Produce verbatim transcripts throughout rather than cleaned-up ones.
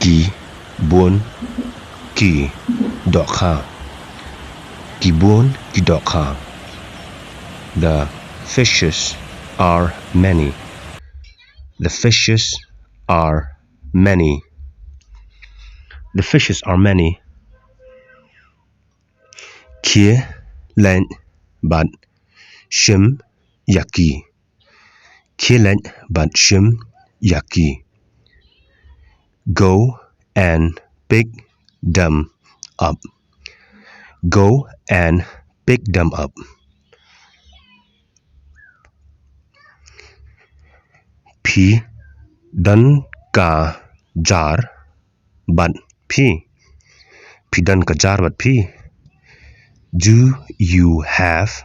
Ki bun ki dohkha. Ki bun ki dohkha. The fishes are many. The fishes are many. The fishes are many. Khie leit bad shim ïa ki. Khie leit bad shim ïa ki. Go and pick them up. Go and pick them up. Phi don ka jar bad phi. Phi don ka jar bad phi. Do you have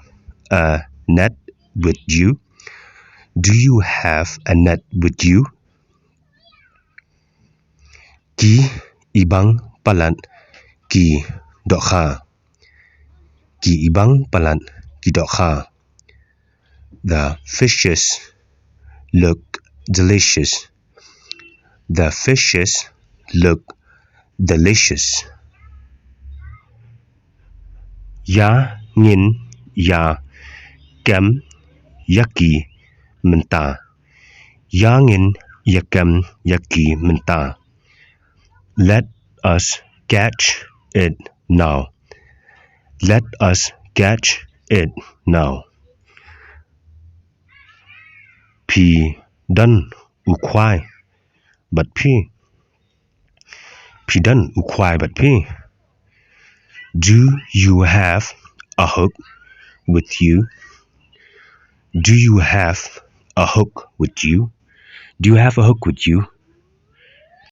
a net with you? Do you have a net with you? Ki ibang palat ki dohkha. Ki ibang palat ki dohkha. The fishes look delicious. The fishes look delicious. Ïa ngin ïa kem ïa ki mynta. Ïa ngin ïa kem ïa ki mynta. Let us catch it now. Let us catch it now. Phi don u khwai bad phi. Phi don u khwai bad phi. Do you have a hook with you? Do you have a hook with you? Do you have a hook with you?